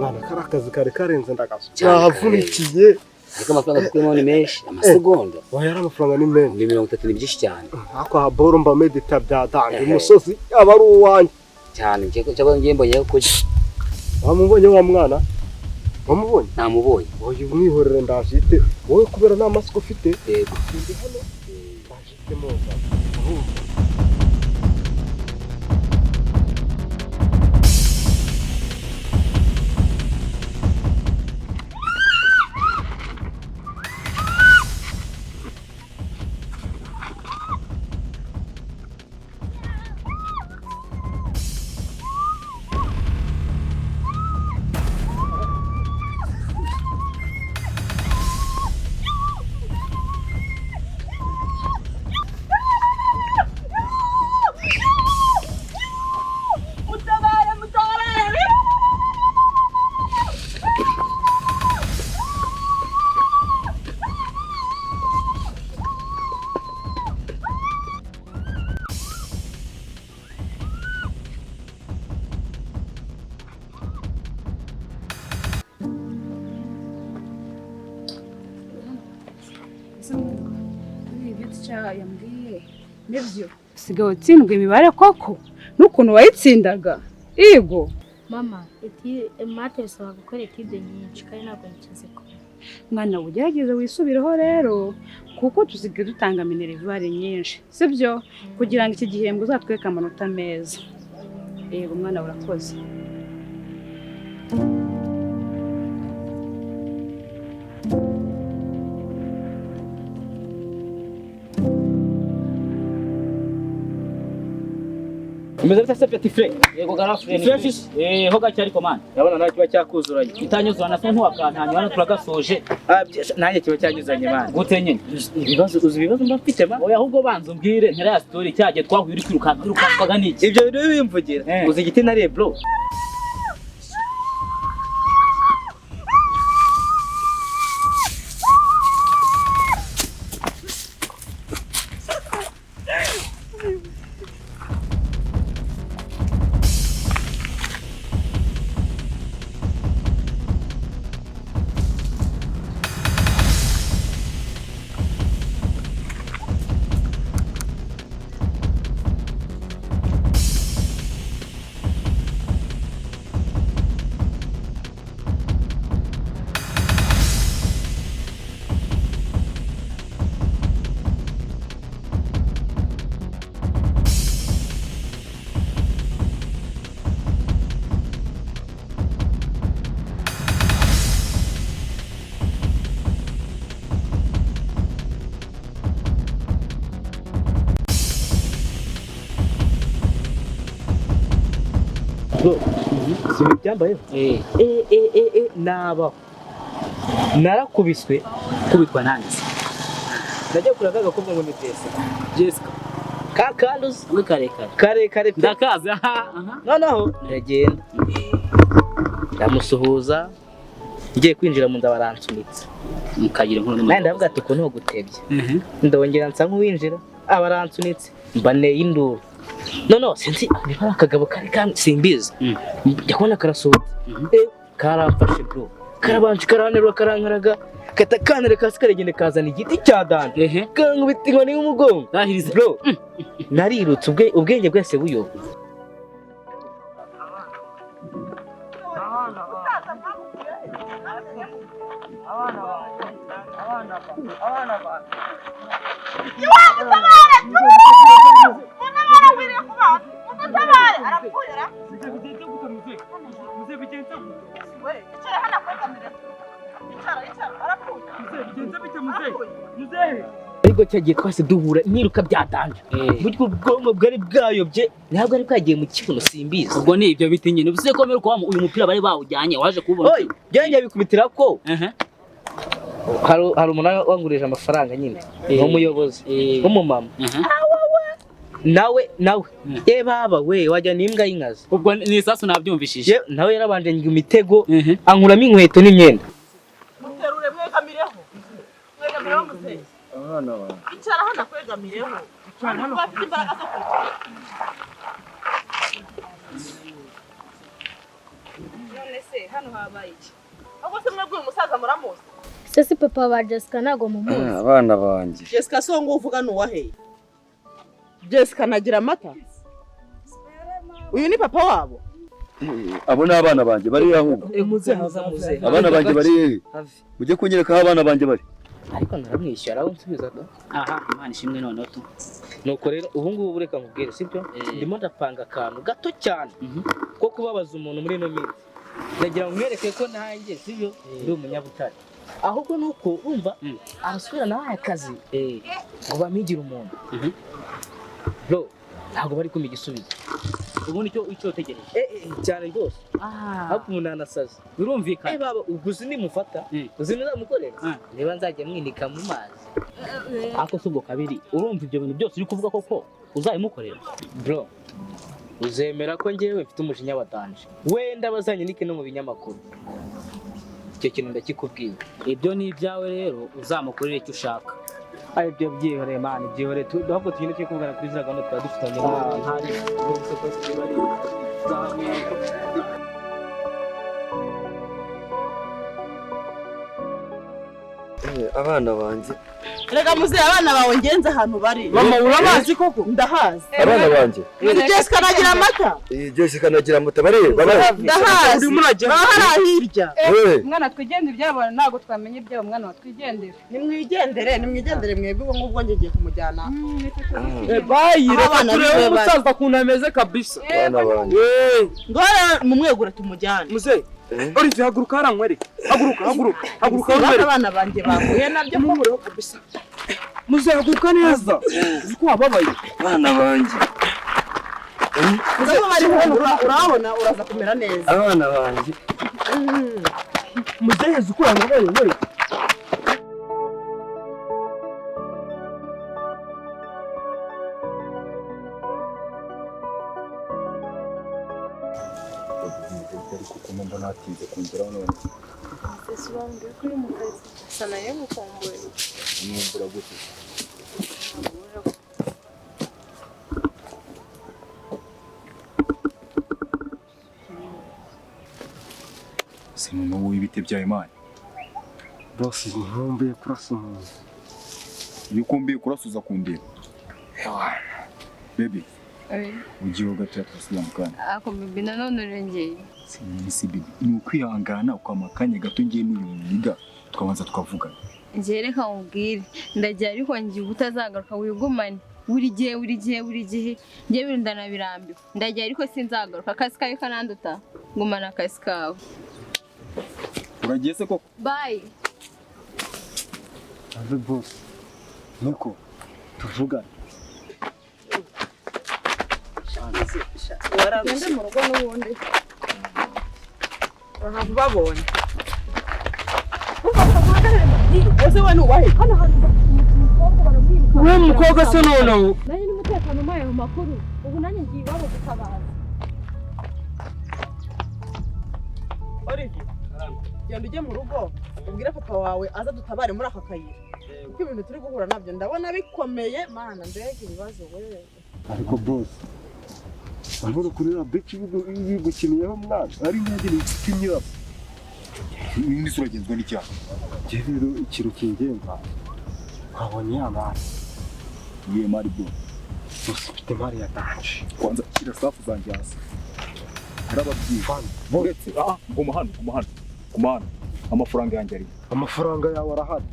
Mwana, kari akazi kari karenze, ndagaso. Cyane. Navunikiye. Ariko amafaranga dukuyemo ni menshi, amasegonda. Oya, ari amafaranga ni menshi. 30,000 ni byinshi cyane. Ariko aha boro mba medita byatanga. Ehe. Umusozi aba ari uwanjye. Cyane, cyangwa ngiye mbonye ko Wamubonye wa mwana? Wamubonye? Namubonye. Oya, umwihorere, ndajite wowe kubera nta masiko ufite. Yego. Ndi hano, ndajite moza. Urumva? Mutabare, mutabare! Ibyo tica yambwiye nibyo? Usigaye utsindwa imibare koko, n'ukuntu wayitsindaga yego? Mama, math bisaba gukora étude nyinshi kandi ntabwo nkizikora. Mwana, ugerageze wisubireho rero, kuko tusigaye dutanga minerval nyinshi, sibyo? Kugira ngo iki gihembwe uzatwereke amanota meza. Yego mwana, urakoze. Umeze bite se, petit frère? Yego, grand frère. Fresh. Eh, ho gake ariko, man. Ndabona nawe kiba cyakuzuranye. Itanyuzurana se ntiwakantanye hano turagasoje. Ah, nanjye kiba cyanyuzanye, man. Gute nyine? Ibibazo, uzi ibibazo mba mfite, man. Oya, ahubwo banza umbwire ntera ya story, cyagiye twahuye uri kwirukanka, wirukankwaga n'iki? Ibyo bintu bimvugira. Eh. Uzi igiti nariye, bro? Bro, si ibi byambayeho? Eh. Eh eh eh eh, nabaho. Narakubiswe. Kubitwa nande? Najya kureba agakobwa ngo ni Jessica. Jessica. Ka kandi uzi? Kamwe karekare. Karekare pe. Ndakazi, aha aha. Noneho ndagenda. Ndamusuhuza. Ngiye kwinjira mu nda baransunitse. Mukagira inkuru. Nanjye ndavuga ati ukuntu gutebye. Ndongera nsa nk'uwinjira, abaransunitse, mbaneye induru. No sinzi niba ari akagabo kari kamwe, simbizi. Njya kubona karasohotse. Eh, karamfashe, bro, karabanje karanterura, karankaraga, kata kantereka hasi, karagenda kazana igiti cya dante, kankubita inkoni y'umugongo. Ndahiriza. Bro, narirutse ubwenge bwese buyoba. Mutabare! Mutabare, wiriye kuba! Mutabare! Arapfuye ra! We, icara hano akwegamire. Icara, icara, arapfuye. Arapfuye. Ariko cyagiye twese duhura niruka byatanje, buryo ubwonko bwari bwayobye, ntabwo ari bwagiye mu kibuno, simbizi. Ubwo ni ibyo biti nyine. Ubuse ko mbere ko uyu mupira bari bawujyanye waje kuwubona? Oy, byongeye bikubitira ko Ehe. hari umuntu wangurije amafaranga nyine, Eh. nk'umuyobozi Eh. w'umumama. Ehe. Nawe ye baba we, wajya n'imbwa y'inkazi. Ubwo ni isasu nabyumvishije. Ye, nawe yarabanje njya imitego, Ehe. ankuramo inkweto n'imyenda. Muterure, mwegamireho. Mwegamireho, muzehe. Icara hano akwegamireho. Kuba afite imbaraga zo kwicara. None se Se hano habaye iki? Ahubwo se mwebwe uyu musaza muramuzi? Se si papa wa Jessica ntabwo mumuzi. Abana banjye. Jessica so ngo uvuga ni uwaheye. Jessica nagira amata. Uyu ni papa wabo. Abo ni abana banjye bari ahubwo. Abana banjye bari hehe? Mujye kunyereka aho abana banjye bari. Ariko naramwishyura aho nsubiza da. Aha, Imana ishimwe noneho tu. Nuko rero ubu ngubu reka nkubwire sibyo? Ndimo ndapanga akantu gato cyane ko kubabaza umuntu muri ino minsi. Ndagira ngo mwereke ko nanjye sibyo ndi umunyabutare. Ahubwo nuko urumva abasubira nahaye akazi ngo bamigire umuntu. Bro, ntabwo bari kumpa igisubizo. Ubundi icyo utegereje. Cyane rwose. Hapo umuntu anasaze. Birumvikana. Baba ubwo uzi nimufata, uzi nizamukorera. Niba nzajya mwinika mu mazi. Ako si ubwo kabiri, urumva ibyo bintu byose uri kuvuga koko uzabimukorera? Bro, uzemera ko njyewe mfite umujinya wa danje. Wenda bazanyinike no mu binyamakuru. Icyo kintu ndakikubwiye. Ibyo ni ibyawe rero, uzamukorera icyo ushaka. Ayo byo byihoreye man, byihoreye ahubwo tugende tujye kuvugana kuri ziriya gahunda twari dufitanye. Ntari Abana banjye. Rega muze abana bawe ngenze ahantu bari. Mama urabazi koko? Ndahazi. Abana banjye. Jessica nagira amata. Jessica nagira amata bari babaye. Ndahazi. Bahari hirya. Mwana twigendere ibyabo ntabwo twamenye ibyabo mwana watwigendere. Nimwigendere, nimwigendere mwebwe ubwo ngubwo ngiye kumujyana. Bayi reka turebe umusaza ukuntu ameze kabisa. Abana banjye. Ngora mumwegure tumujyane. Muze. Olivier haguruka harankwereke. Haguruka, haguruka. Haguruka nkwereke. Abana banjye bahuye nabyo mumureho kabisa. Muze haguruka neza. Uzi ko wababaye. Abana banjye. Muze bari hano urabona uraza kumera neza. Abana banjye. Muze heza uko yababaye we. Ariko ukuntu mbona hatinze kongeraho none. Ese urambwira ko uri mu kazi gusa nayo gukumbuye. Mwumvura gute? Si noneho wowe ibite byawe Imana. Boss nkumbuye kurasa umuntu. Iyo ukumbuye kurasa uza kundeba. Baby. Ugiye gato twasubira mu kanya. Ako bibi nanone urengeye. Si bibi ni ukwihangana ukampa akanya gato ngiye n'uyu muniga tukabanza tukavugana. Njye reka nkubwire ndagiye ariko ngiye ubutazagaruka wigumane buri gihe buri gihe buri gihe njye bintu ndanabirambiwe ndagiye ariko sinzagaruka akazi kawe kananduta gumana akazi kawe. Uragiye se koko? Bye. Ave boss niko tuvugana. Tugende mu rugo n'ubundi. Babonye. Ese we nubahe? Hano hantu umukobwa baramwiruka. We mukobwa se noneho. Nanjye n'umutekano umpaye ayo makuru. Ubu nanjye ngiye iwabo gutabaza. Olivier, genda ujye mu rugo ubwire papa wawe aza dutabare muri aka kayira. Kuko ibintu turi guhura nabyo ndabona bikomeye mana mbega ibibazo we. Ariko boss urabona kurira beki bigukiniyeho mwana ari nkanjye ni inshuti nyiraso. N'indi sura agenzwa n'icyaha. Njye rero ikintu kingenza wabonye ya mari. Iyihe mari bro? Boss mfite imari ya danje. Kwanza shyira safu zanjye hasi. Narababwiye. Uretse guma hano, guma hano. Guma hano. Amafaranga yanjye ari. Amafaranga yawe arahari.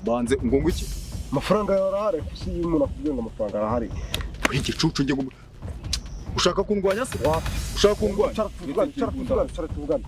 Banze ngo ngwiki. Amafaranga yawe arahari kuko iyo umuntu akubwiye ngo amafaranga arahari. Uri igicucu njye ngo ushaka kundwanya se? Ushaka kundwanya? Cara tuvugane.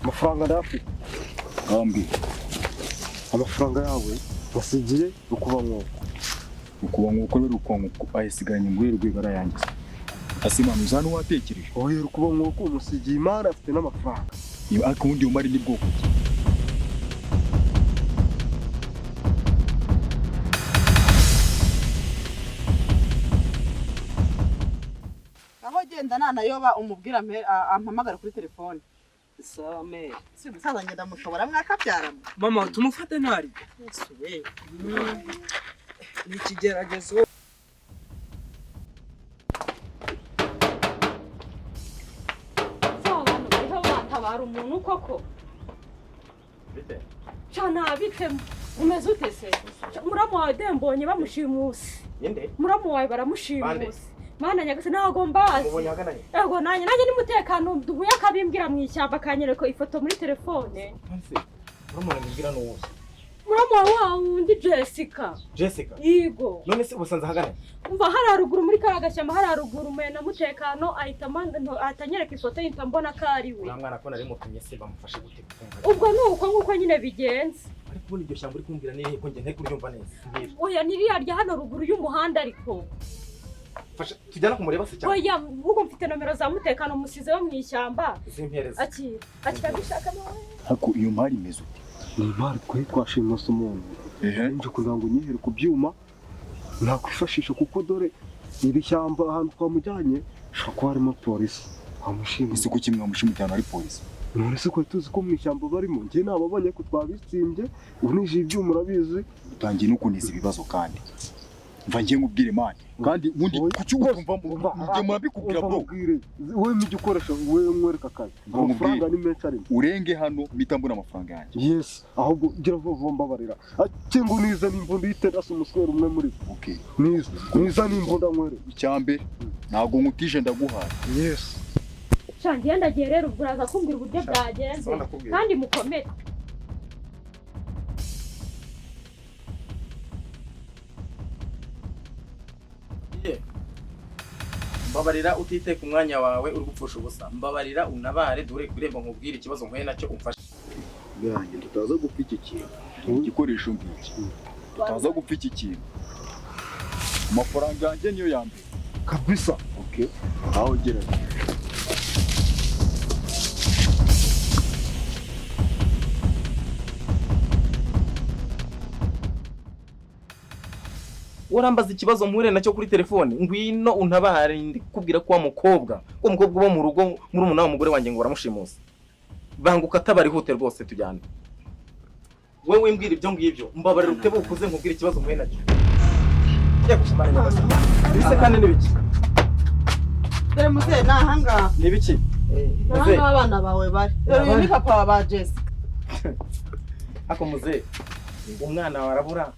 Amafaranga ndayafite. Ngambi. Amafaranga yawe wasigiye rukuba nkuko. Rukuba nkuko rero rukuba nkuko ayisigaranye muri rwego arayangiza. Asimana uza hano watekereje. Oya rukuba nkuko umusigiye imari afite n'amafaranga. Ariko ubundi iyo mari ni bwoko ki? Aho genda nanayoba umubwira ampamagara kuri telefone. Sawa me. Si umusaza ngenda mushobora mwakabyaramo. Mama tumufate ntari. Yesu we. Ni ikigeragezo. gutabara umuntu koko. Bite? Cana bite umeze ute se? Muramu wawe dembonye bamushimuse. Ninde? Muramu wawe baramushimuse. Mana nyagase ntago mbazi. Mubonye ahagana he? Ego nanjye nimutekano duhuye akabimbwira mu ishyamba akanyereka ifoto muri telefone. Nse. Muramu wawe mbwira n'uwo. Muramu wawe wundi Jessica. Jessica. Yego. None se ubusanze ahagana he? Umva hari haruguru muri kariya gashyamba hari haruguru mwe na mutekano ahita anyereka ifoto yita mbona ko ari we. Uriya mwana ko nari mutumye se bamufashe gute kumva? Ubwo ni uko nguko nyine bigenze. Ariko ubundi iryo shyamba uri kumbwira ni ko njye ntari kuryumva neza. Oya ni ririya rya hano ruguru y'umuhanda ariko. Fasha tujyana kumureba se cyane. Oya ubwo mfite nomero za mutekano musizeho mu ishyamba. Zimpereza. Akira akira dushaka nawe. Hako iyo mari imeze ute? Ni imari twe twashimuse umuntu. Nje kugira ngo nyihere ku byuma nakwifashisha kuko dore iri shyamba ahantu twamujyanye ushobora kuba harimo polisi. Twamushimye. Ese kuki mwamushimye cyane ari polisi? None se ko tuzi ko mu ishyamba barimo njye nababonye ko twabitsinze unije ibyuma urabizi. Utangiye no kuniza ibibazo kandi. Mva ngiye ngubwire mani kandi ubundi kuki utumva mujye murabikubwira bro. Wewe mujye ukoresha wewe mwereka akazi. Amafaranga ni menshi arimo. Urenge hano mpita mbona amafaranga yanjye. Yes, ahubwo gira vuba mbabarira. Akingo niza n'imbunda yiterasa umuswera umwe muri. Okay. Niza niza n'imbunda nkwere. Icyambe ntago nkutije ndaguhaye. Yes. Shangiye ndagiye rero ubwo uraza kumbwira uburyo byagenze kandi mukomere. Mbabarira utite ku mwanya wawe uri gupfusha ubusa. Mbabarira unabare dore kuremba nkubwire ikibazo mpuye nacyo umfashe. Yanjye tutaza gupfa iki kintu. Igikoresho ngiki. Tutaza gupfa iki kintu. Amafaranga yanjye niyo ya mbere. Kabisa. Okay. Aho ugera. Urambaza ikibazo mpure nacyo kuri telefone ngwino untabare ndikubwira ko wa mukobwa uba mu rugo muri umunara umugore wanjye ngo baramushimuse. Banguka atabari hute rwose tujyane. Wewe wimbwira ibyo ngibyo mbabarira utebe ukuze nkubwira ikibazo mpuye nacyo. Yego kumara nyagasani. Bise kandi nibiki? Dore muze nahanga. Nibiki? Muze abana bawe bari. Dore uyu ni papa wa ba Jessica. Ako muze umwana wawe arabura.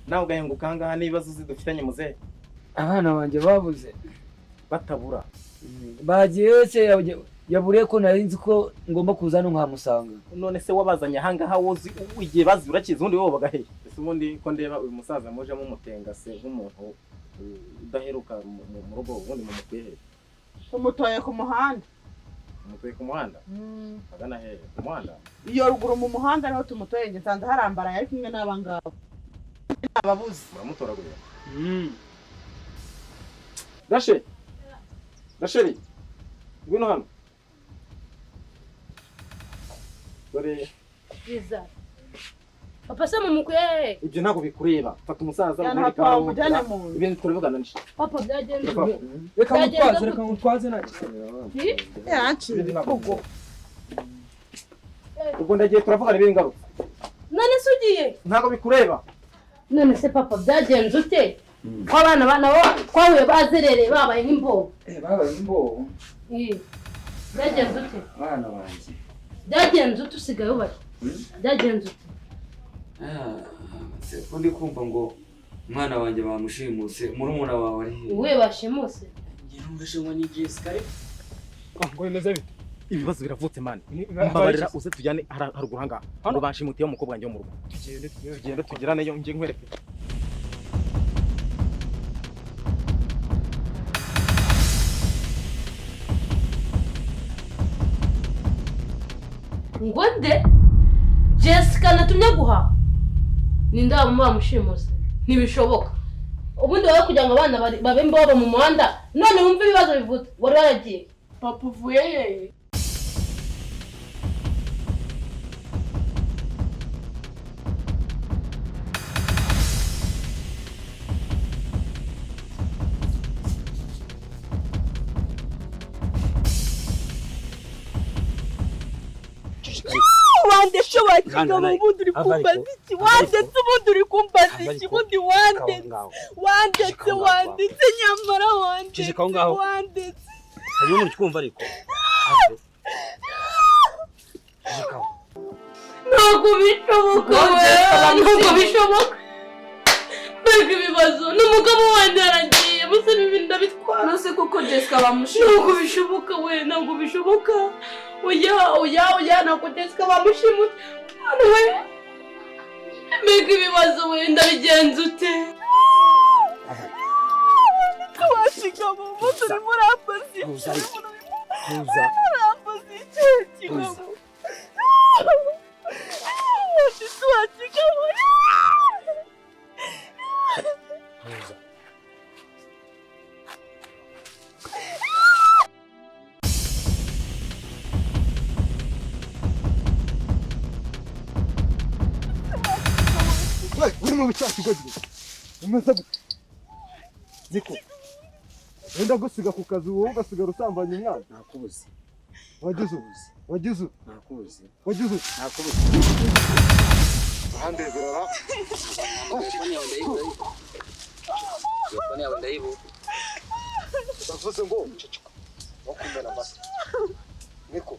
Nawe ugahinguka ahangaha n'ibibazo uzi dufitanye muze. Abana banjye babuze batabura. Bagiye se yaburiye ko nari nzi ko ngomba kuza hano nkamusanga. None se wabazanye ahangaha wozi igihe bazi urakizi ubundi wowe bagaheye. Ese ubundi ko ndeba uyu musaza muje mumutenga se nk'umuntu udaheruka mu rugo ubundi mumukuye he? Tumutoye ku muhanda. Umutoye ku muhanda? Agana hehe? Ku muhanda? Iyo ruguru mu muhanda niho tumutoye nge nsanze harambaraye ari kumwe n'abangabo. Ababuze. Muramutoraguye. Dashe. Dasheri. Ngwino hano. Dore. Biza. Papa se mumukuye. Ibyo ntago bikureba. Fata umusaza umureka aho mujyane mu. Ibintu turabivugana nshi. Papa byagenze. Reka mutwaze, reka mutwaze naki. Yaranci. Ubwo ndagiye turavugana ibindi ngaruka. None se ugiye? Ntago bikureba. None se papa byagenze ute? Ko abana bana twahuye bazerereye babaye nk'imbobo. Babaye nk'imbobo. Byagenze ute? Abana banjye. Byagenze ute usigaye ubaye? Byagenze ute? Se ko ndi kumva ngo umwana wanjye bamushimuse murumuna wawe ari he? Uwe bashimuse? Njye numvise ngo ni Jessica ariko. Ngo bimeze bite? Ibibazo biravutse mani. Mbabarira uze tujyane haruguru ahangaha. Ngo banshimutiye umukobwa wanjye wo mu rugo. Tugende tugirane yo ngiye nkwereke. Ngo nde? Jessica natumye guha. Ninde bamushimuse? Ntibishoboka. Ubundi wowe kugira ngo abana babe imbobo mu muhanda none wumve ibibazo bivutse wari waragiye. Papa uvuye hehe? Wandeshe wakigabo ubundi uri kumbaza iki? Wandetse ubundi uri kumbaza iki? Ubundi wandetse wandetse wandetse nyamara wandetse wandetse. Hariyo umuntu ukumva ariko. Ntabwo bishoboka we, ntabwo bishoboka. Mbega ibibazo, n'umugabo wanjye aragiye, bose ibi ndabitwara. Nose kuko Jessica bamushimuse. Ntabwo bishoboka we, ntabwo bishoboka. Oya, oya, oya, ntabwo Jessica bamushimuse. We, mbega ibibazo we, ndabigenza ute? Washigabo, umunsi urimo urambaza iki? Tuza. Urambaza iki kigabo? Washigabo. Tuza. We, uri mu bicyaha kigozi. Umeze gute? Niko. Wenda gusiga ku kazi wowe ugasigara usambanya umwana. Nakubuze. Wagize ubu. Wagize ubu. Nakubuze. Wagize ubu. Nakubuze. Urandebera. Telefone yawe ndayibura. Telefone yawe ndayibura. Ndavuze ngo ceceka. Wakumena amata. Niko.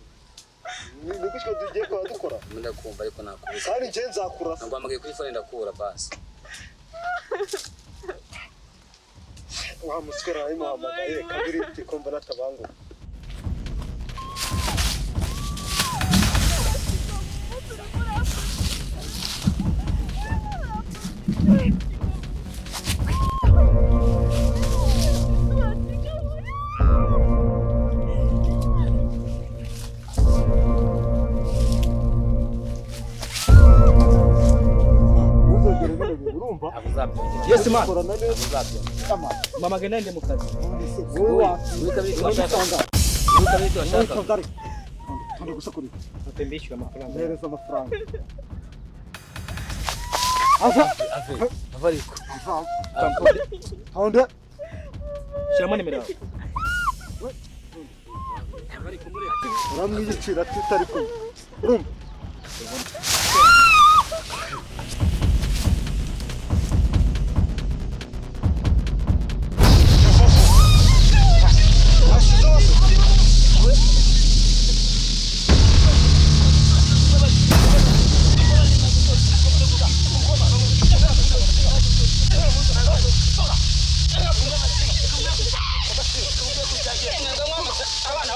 Ni gutyo tugiye kuba dukora. Ndakumva ariko nakubuze. Kandi njye nzakurasa. Naguhamagaye kuri phone ndakubura basi. Wa musore arayimuhamagaye kabiri tikomba natabanguka. Yes man. Mama genda mu kazi. Natembeshwa amafaranga. Mpereza amafaranga. Ave, ave ariko. Tonde. Shyiramo nimero yawe. Uramwiyicira tutari kumwe. Urumva? Abana.